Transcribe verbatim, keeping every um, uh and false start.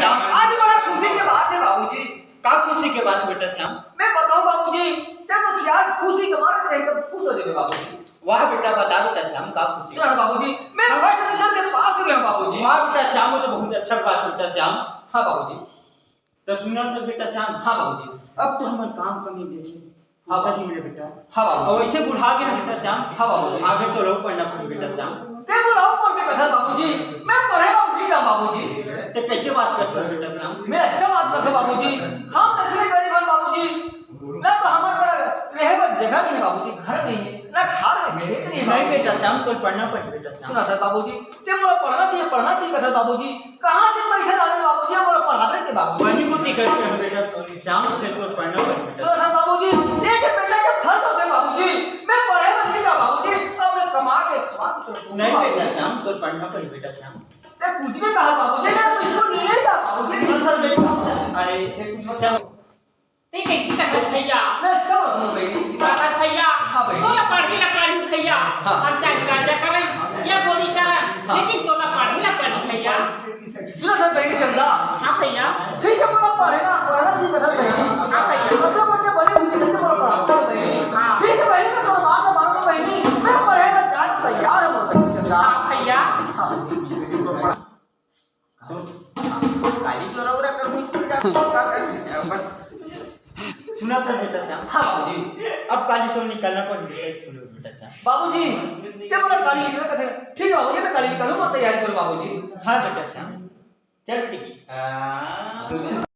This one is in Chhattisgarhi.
आज बड़ा खुशी के बात है बाबूजी। का खुशी के बात बेटा श्याम? मैं बताऊं बाबूजी, ते तो सियान खुशी के मारे एकदम खुश हो जाबे बाबूजी। वाह बेटा, बता बेटा श्याम, का खुशी? सुना बाबूजी, मैं first division से पास हो गया हूँ बाबूजी। वाह बेटा श्याम, वो तो बहुत अच्छा बात है बेटा श्याम। हाँ बाबूजी। तो सुना सब बेटा श्याम। हाँ बाबूजी। अब तो हमर काम कमी देखे। हाँ सही में बेटा। हाँ बाबूजी। और ऐसे बुढ़ा गया बेटा श्याम। हाँ बाबूजी। आगे तो रहू पढ़ना पड़ी बेटा श्याम। ते बुढ़ाऊ पर भी कथा बाबूजी, मैं पढ़े बाबूजी ना बाबूजी। ते कैसे बात करते हो बेटा श्याम? मैं अच्छा बात करता बाबूजी। हम तो इसलिए गरीब हैं बाबूजी, ना तो हमारे पास रहे बर जगह नहीं है बाबूजी, घर नहीं है, ना खार में खेत नहीं है नहीं बाबूजी। बेटा श्याम, तो पढ़ना पड़ी बेटा श्याम। सुना था बाबूजी, ते मोला पढ़ना चाहिए, पढ़ना चाहिए कथा बाबूजी। कहाँ से पैसा लावे बाबूजी, मोला पढ़ावे के बाबूजी। बनी बुद्धि करके हम बेटा श्याम, फिर तो पढ़ना पड़ी बेटा। सुना था बाबूजी, एक बेटा के फल हो गए बाबूजी। मैं पढ़े में नहीं जा बाबूजी, अब मैं कमा के खा के तो नहीं बेटा श्याम, तो पढ़ना पड़ी बेटा श्याम। ते कुछ भी कहा बाबूजी, मैं तो इसको नहीं था बाबूजी, फसल बेटा। अरे, ये कुछ मत चल। ते कैसे करत भैया? मैं सब रखूं बेटी। बाबा भैया, हाँ भाई। तोला पढ़े ला पड़ी भैया। हाँ। हम चाहे कर्जा करन या बोनी करन, हाँ। लेकिन तोला पढ़े ला पड़ी भैया। सुना सर, बहनी चंदा। हाँ भैया। ठीक है, बोला पढ़ेगा, पढ़ना चाहिए बेटा बहनी। हाँ भैया। असो करके बड़ी बुद्धि करके बोला पढ़ाता है बहनी। हाँ। ठीक है बहनी, मैं तो बात मानूंगा बहनी। मैं पढ़ेगा जान तैयार हूँ बहनी चंदा। हाँ भैया। हाँ। तो काली चोरा उरा कर मुझ पर क्या बस। सुना था बेटा श्याम। हाँ बाबूजी। अब काली तो निकलना पड़ बेटा स्कूल में बेटा श्याम। बाबूजी, ते बोला काली निकल कथे? ठीक है बाबूजी, मैं काली निकलूँ, मैं तैयारी करूँ बाबूजी। हाँ बेटा श्याम, चल ठीक है। आ,